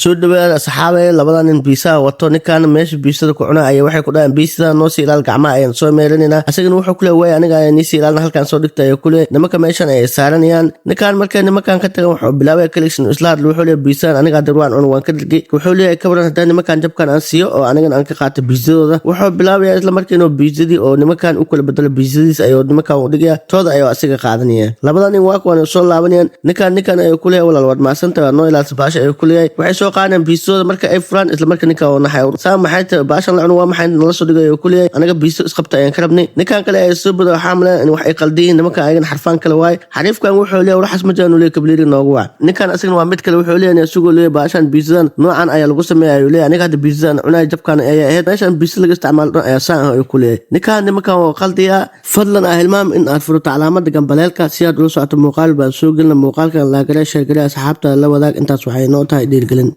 Soo dhawaada, asxaabe. Labada nin pizza wato, ninkan meesha pizzada ku cuna ayay waxay ku dhahaan, "Pizzada noo sii ilaal, gacmaha ayaan soo meelinaynaa." Asagana wuxuu ku leeyahay, "Waay, aniga ayaan nii sii ilaalina, halkaan soo dhigta," ayuu ku leeyahay. Nimanka meeshan ayay saaranayaan. Ninkan markay nimankan ka tagan, wuxuu bilaabay collection isla hadla. Wuxuu leeyahay, "Pizzadan aniga hadda waan cuna, waan ka dhargay." Wuxuu leeyahay, "Kabran haddaan nimankan jabkan aan siiyo oo anigan aan ka qaato pizzadooda?" Wuxuu bilaabayaa isla markii inuu pizzadii oo nimankan u kala bedelo. Pizzadiis ayuu nimankan u dhigaya, tooda ayuu asiga qaadanaya. Labada nin waa kuwan soo laabanayaan. Ninkan ayuu ku leeyahay, "Walaal, waad mahadsanta, waad noo ilaalisa baasha," ayuu ku leeyahay. Waxay soo qaadayaan pizzadooda. Marka ay furaan, isla marka ninkan oo naxay. "Saa maxay tahay baashan la cuno? Waa maxay nala soo dhigay?" ayuu ku leeyahay. "Aniga pizza isqabta ayaan ka rabnay." Ninkan kale ayaa soo boda. Waxaa malayn in wax ay qaldiyiin nimankan, ayagana xarfaan kale waaye. Xariifkan wuxuu leeyahay, "Waxaas ma jiraan," uu leeyahay, "kabliiri noogu wac." Ninkan asagana waa mid kale. Wuxuu leeyahay, isagoo leeyahay, "Baashan pizzadan noocan ayaa lagu sameeya," ayuu leeyahay. "Aniga hadda pizzadan cunaya, jabkan ayaa ahayd. Meeshan pizza laga isticmaalo dhan ayaa saan ah," ayuu ku leeyahay. Ninkan nimankan waa qaldiyaa. Fadlan ah hilmaam in aad furato calaamada gambaleelka si aad ula socoto muuqaal baan soo gelina. Muuqaalkan like garee, share garee, asxaabta la wadaag. Intaas waxay noo tahay dhiirgelin.